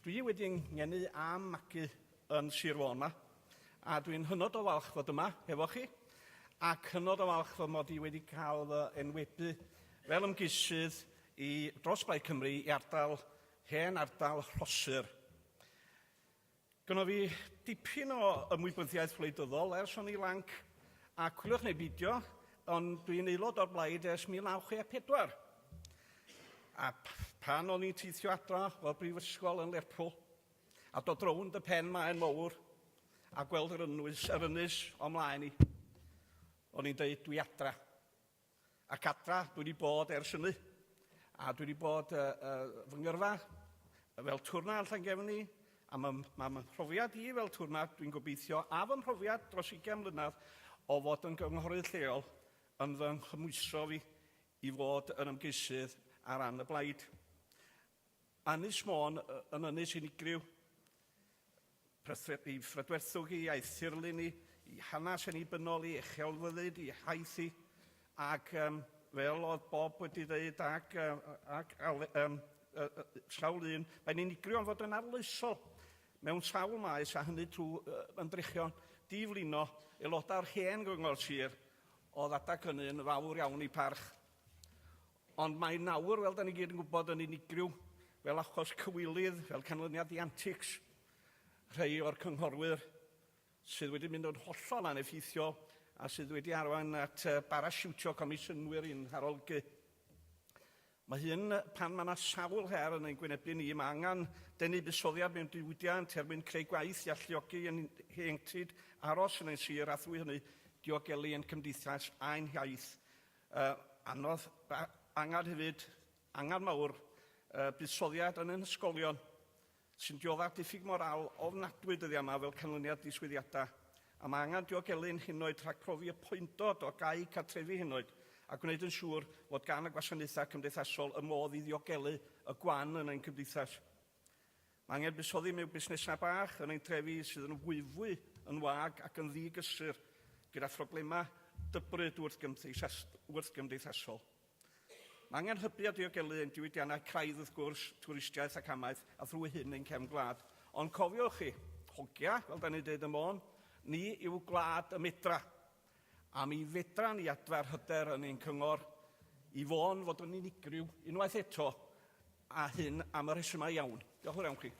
Dwi wedi ngeni a magu yn Sir Fôn 'ma, a dwi'n hynod o falch fod yma hefo chi, ac hynod o falch fy mod i wedi cael fy enwebu fel ymgeisydd i dros Blaid Cymru i ardal, hen ardal Rhosir. Gynno fi dipyn o ymwybyddiaeth wleidyddol ers o'n i lanc, a coeliwch neu beidio, ond dwi'n aelod o'r blaid ers 1964. A pan o'n i'n teithio adra o'r brifysgol yn Lerpwl, a dod rownd y pen maen mowr, a gweld yr ynwys, yr ynys o mlaen i, o'n i'n deud dwi adra. Ac adra dwi wedi bod ers hynny. A dwi wedi bod uh, uh, fy ngyrfa fel twrna yn Llangefni, a mae ma fy mhrofiad i fel twrna, dwi'n gobeithio, a fy mhrofiad dros 20 mlynedd o fod yn gynghorydd lleol yn fy nghymwyso fi i fod yn ymgeisydd ar ran y blaid. Ynys Môn yn ynys unigryw, i phrydwerthwg i, a'i thirlun i, i hanes annibynnol i, ei chelfyddyd, i haith i, ac um, fel oedd Bob wedi dweud ac, uh, ac um, uh, uh, sawl un, mae'n unigryw am fod yn arloesol mewn sawl maes a hynny trwy uh, ymdrechion diflino aelodau'r hen gyngor sir oedd adag hynny yn fawr iawn i parch. Ond mae nawr, fel da ni gyd yn gwybod, yn unigryw, fel achos cywilydd, fel canlyniad i antics rhai o'r cynghorwyr sydd wedi mynd yn hollol aneffeithiol a sydd wedi arwain at barasiwtio comisiynwyr i'n harolygu. Mae hyn pan mae yna sawl her yn ein gwynebu ni, mae angen denu buddsoddiad mewn diwydiant er mwyn creu gwaith i alluogi ein hieuenctid aros yn ein sir a thrwy hynny diogelu ein cymdeithas a'n hiaith. Uh, anodd, angen hefyd, angen mawr, uh, buddsoddiad yn ein hysgolion, sy'n dioddef diffyg moral ofnadwy dyddiau yma fel canlyniad diswyddiadau, a mae angen diogelu'n henoed rhag profi y poendod o gau cartrefi henoed a gwneud yn siŵr fod gan y gwasanaethau cymdeithasol y modd i ddiogelu y gwan yn ein cymdeithas. Mae angen buddsoddi mewn busnesau bach yn ein trefi sydd yn fwyfwy yn wag ac yn ddi-gysur gyda phroblemau dybryd wrth-gymdeithasol. Mae angen hybu a diogelu ein diwydiannau craidd wrth gwrs, twristiaeth ac amaeth, a thrwy hyn ein cefn gwlad. Ond cofiwch chi, hogia, fel da ni'n deud ym Môn, ni yw gwlad y medra. A mi fedra ni adfer hyder yn ein cyngor i Fôn fod yn unigryw unwaith eto, a hyn am y rhesymau iawn. Diolch yn fawr iawn chi.